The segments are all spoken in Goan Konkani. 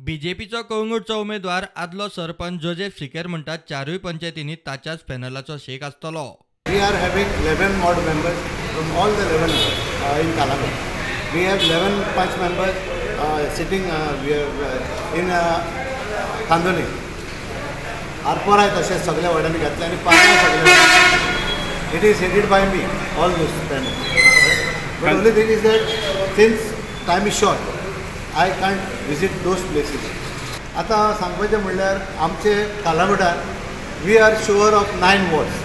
बीजेपीचो कळंगूटचो उमेदवार आदलो सरपंच जोजेफ सिकेर म्हणटात चारूय पंचायतींनी ताच्याच पॅनलाचो शेक आसतलो. We are having 11 ward members from all the 11 in Calangute. We have 11 panch members sitting we have, in Candolim. आरपोराय तशेंच सगळ्या वॉर्डांनी घेतले आनी पार्रा सगळे. It is headed by me all those panel. But only thing is that since time is short I can't visit those places. आतां सांगपाचें म्हणल्यार आमचे कालांगुटार we are sure of 9 wards,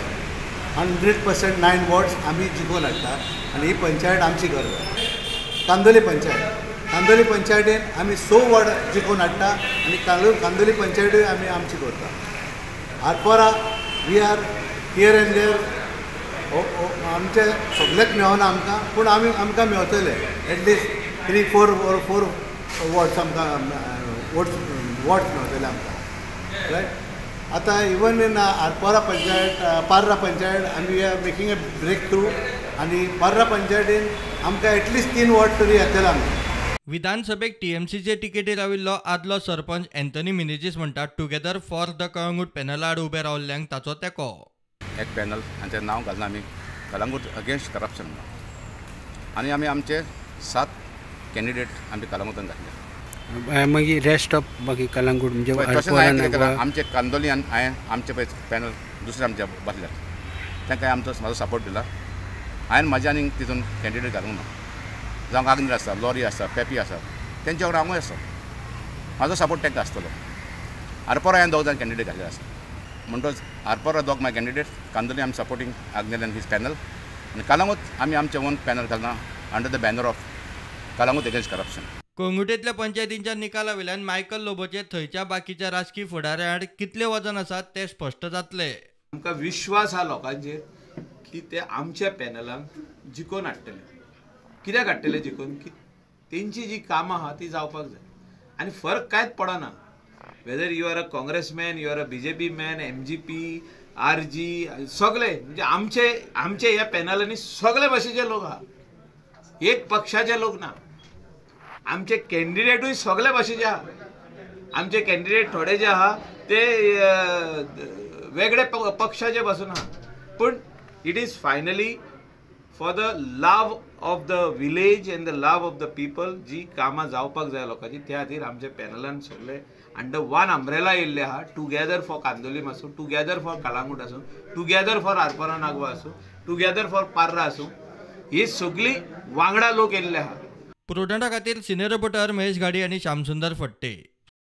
100% 9 wards आमी जिखून हाडटा आनी ही पंचायत आमची करता. कांदोली पंचायत, कांदोली पंचायतीन आमी 6 वॉर्ड जिखून हाडटा आनी कांदोली पंचायतूय आमी आमची करता. Arpora we are here and there, आमचे सगळेच मेळना आमकां, पूण आमी आमकां मेळतले एटलिस्ट 3-4 वॉर्ड्स आमकां वॉर्ड्स मेळतले आमकां, रायट. आतां even in Arpora panchayat, Parra panchayat आमी we are making a break through आनी पार्रा पंचायतीन आमकां एटलिस्ट 3 वॉर्ड तरी येतले आमकां. विधानसभेक टीएमसीचे तिकेटीर राविल्लो आदलो सरपंच एंथनी मिनेजीस म्हणटा टुगेदर फॉर the Calangute पॅनला आड उबे रावल्ल्यांक ताचो तेंको. एक पॅनल आनी तें नांव घालना आमी कलंगूट अगेन्स्ट करप्शन आनी आमी आमचे 7 कॅन्डिडेट आमचे कलंगूटान घातले. मागीर रेस्ट ऑफ बाकी कलंगूट म्हणजे आमचे कांदोली आनी हांवें आमचे पळय पॅनल दुसरे आमचे बसल्यात तांकां आमचो म्हाजो सपोर्ट दिला. हांवें म्हाजे आनी तितून कॅन्डिडेट घालूंक ना. जावं आग्नेल आसा, लॉरी आसा, पेपी आसा, तेंच्या वांगडा हांवूय आसा, म्हाजो सपोर्ट तांकां आसतलो. आरपोरा हांवें 2 जाण कॅन्डिडेट घातले आसा, म्हणटच Arpora 2 my candidate, Candolim I am supporting Agnel and his panel आनी कलंगूट आमी आमचें ओन पॅनल घालना under the banner of Calangute against corruption. कळंगुटेंतल्या पंचायतींच्या निकाला वयल्यान मायकल लोबोचे थंयच्या बाकीच्या राजकी फुडाऱ्यां आड कितले वजन आसा तें स्पश्ट जातलें. आमकां विश्वास आहा लोकांचेर की ते आमच्या पॅनलाक जिखोवन हाडटले. कित्याक हाडटले जिखोवन? की तेंची जी कामां आहा ती जावपाक जाय आनी फरक कांयच पडना. Whether you are a congressman, you are a BJP man, MGP, RG, सगळे म्हणजे आमचे आमचे ह्या पॅनलांनी सगळे भाशेचे लोक आहा, एक पक्षाचे लोक ना. आमचे कॅन्डिडेटूय सगळे भाशेचे आहा. आमचे कॅन्डिडेट थोडे जे आहा ते वेगळे पक्षाचे पासून आहा, पूण it is finally for the love of the village and the love of the people. जी कामां जावपाक जाय लोकांची त्या खातीर आमच्या पॅनलान सगळे अंडर वन अम्ब्रेला येयल्ले आहा. टुगेदर फॉर कांदोलीम आसूं, टुगेदर फॉर कलंगूट आसूं, टुगेदर फॉर आरपोरा नागवा आसूं, टुगेदर फॉर पार्रा आसूं, ही सगळी वांगडा लोक येयल्ले आहा. प्रुडंटा खातीर सिनियर रिपोर्टर महेश घाडी आनी श्यामसुंदर फट्टे.